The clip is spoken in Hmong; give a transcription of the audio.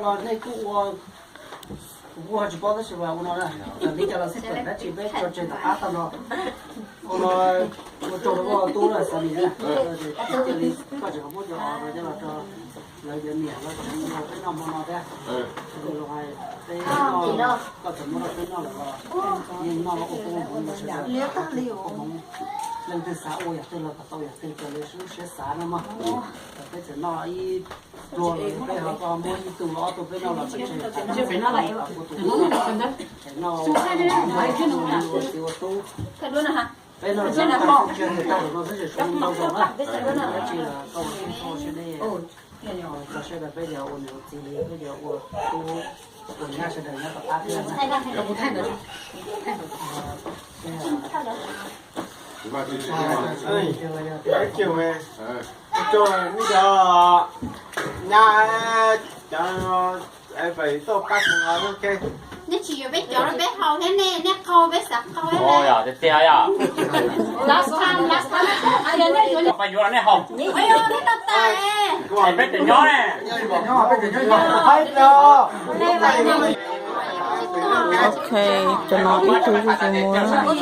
Nej kuj ua, kuv kuj ho tsis paub tab sis mas ua no na, li cas los xij peem dab tsi peb tso tseg tom qab tag no. Ua no, ua tsaug rau koj tub na Xanis na, cia li koj tseem muab cov os no coj los rau lawv cov niam los tseem ua peb noj hmo no thiab. Peb noj, koj tseem muab rau peb noj lawm los yeej noj los ua peb ua hmoov ua sawv daws, ua hmoov. Leej twg xav ua yam twg los kom tau yam twg raws li lub siab xav no mas. Peb tseem noj ib pluag los peb ho muab ib tug los ob tug peb noj los tseem tseg, peb noj ua txiv ua tub. Peb noj tag tag no xwb tseem tshuav ntau zaus na. Dab tsi los koj ua siab, koj ua siab deb, tso siab rau peb cov ua niam ua txiv li, peb cov ua tub ua nyab sawv daws nyob tom qab thiab. Ib tsoom nej cov nyab, cov fais tuaj pab kuv no, nej tsis yuav peb cov rau peb haus thiab ne, nej qaug peb xav qaug thiab. Tiag tiag yom. Last time, last time, nej haus. Peb cov nyob ne. Ok, cov no ib tug zuj zus mus.